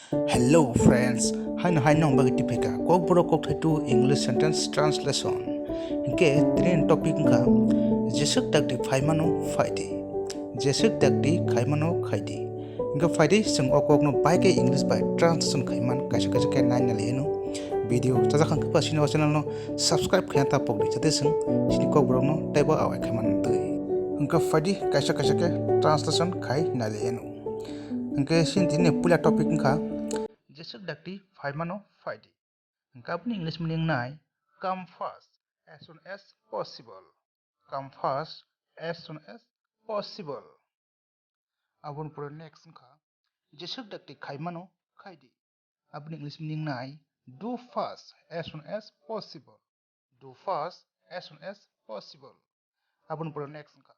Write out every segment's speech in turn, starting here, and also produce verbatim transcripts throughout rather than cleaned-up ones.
Hello friends, haino haino bagwi tiphika Kokborok kokthai two English sentence translation. Hinkhe tini topic wngkha jeswk dakti phaimano phaidi. Jeswk dakti khaimano khaidi. Hinkhe phaidi chwng o kokno bai khe English bai translation khaiman kaisa kaisa khe naina liyano. Video chajakhang khe ba sini o channel no subscribe khaina ta pokdi jate chwng sini Kokborok no teibo awai khaiman twi. Hinkhe phaidi kaisa kaisa khe translation khai nailiyano. Hinkhe sini tini puila topic wngkha jeswk dakti phaimano phaidi. Hinkhe aboni English meaning nai come fast as soon as possible. Come fast as soon as possible. Aboni pore next wngkha jeswk dakti khaimano khaidi. Aboni English meaning nai do fast as soon as possible. Do fast as soon as possible. Aboni pore next wngkha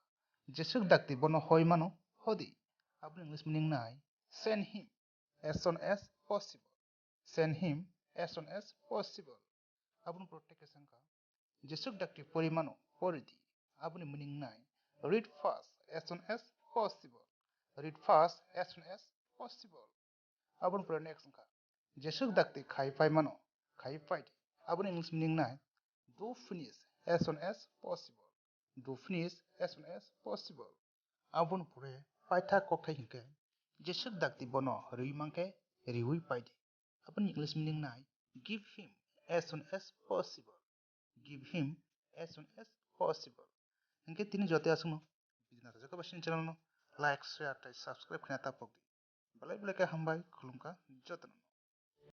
jeswk dakti bono hoi mano hodi. Aboni English meaning nai send him as soon as possible. Send him as soon as possible. Aboni pore teke wngkha jeswk dakti pori mano pori di. Aboni meaning nai read fast as soon as possible. Read fast as soon as possible. Aboni pore next wngkha jeswk dakti khai pai mano khai pai di. Aboni English meaning nai do finish as soon as possible. Do finish as soon as possible. Aboni pore paitha kokthai hinkhe jeswk dakti bono riwi mankhe riwi paidi. Aboni English meaning nai give him as soon as possible. Give him as soon as possible. Hinkhe tini joto aswkno video naithok jagwi sini channel no like, share tei subscribe khaina ta pokdi. Belai belai khe hambai khulumkha jotono.